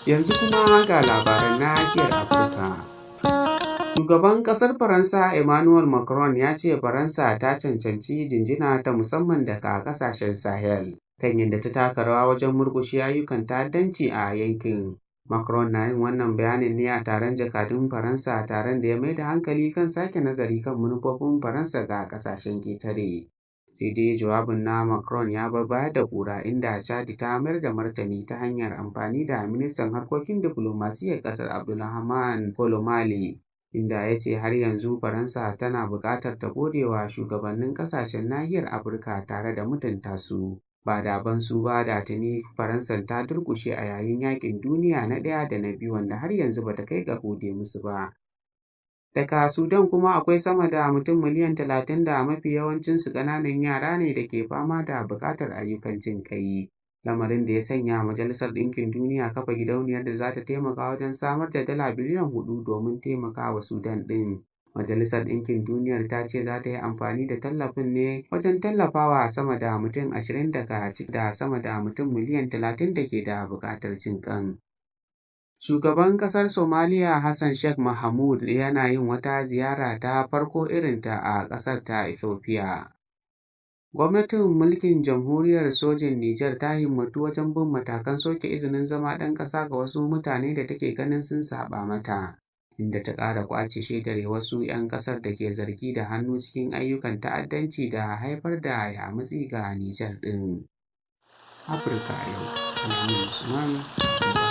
Yanzu kuma ga labaran nahiyar Afirka. Shugaban ƙasar Faransa Emmanuel Macron ya ce Faransa ta cancanci jinjina ta musamman daga ƙasashen Sahel kan yadda ta taka rawa wajen murƙushe ayyukan ta'addanci a yankin. Macron na yin wannan bayanin ne a taron jakadun Faransa, taron da ya mai da hankali kan sake nazari kan manufofin Faransa ga ƙasashen ƙetare. Sai dai jawabin na Macron ya bar baya da ƙura, inda Chadi ta mayar da martani ta hanyar amfani da ministan harkokin diflomasiyyar ƙasar Abdulrahman Kolomali, inda ya ce har yanzu Faransa tana buƙatar ta gode wa shugabannin ƙasashen nahiyar Afirka tare da mutunta su. Ba da ban su ba da tuni Faransan ta durƙushe a yayin yaƙin duniya na ɗaya da na biyu, wanda har yanzu bata kai ga gode musu ba. Daga Sudan kuma akwai sama da mutum miliyan 30 da mafi yawancinsu ƙananan yara ne da ke fama da buƙatar ayyukan jin ƙai. Lamarin da ya sanya Majalisar Ɗinkin Duniya kafa gidauniyar da za ta taimaka wajen samar da dala biliyan 4 domin taimakawa Sudan ɗin. Majalisar Ɗinkin Duniyar ta ce za ta yi amfani da tallafin ne wajen tallafawa sama da mutum 20 daga ciki da sama da mutum miliyan 30 da ke da buƙatar jin ƙan. Shugaban ƙasar Somaliya Hassan Sheikh Mohamud yana yin wata ziyara ta farko irinta a ƙasar ta Ethiopia. Gwamnatin mulkin Jamhuriyar Sojin Nijar ta himmatu wajen bin matakan soke izinin zama ɗan ƙasa ga wasu mutane da take ganin sun saɓa mata, inda ta ƙara ƙwace shaidar wasu 'yan ƙasar da ke zargi da hannu cikin ayyukan ta'addanci da haifar da yamutsi ga Nijar ɗin. Afirka a Yau, Al'amin Usman.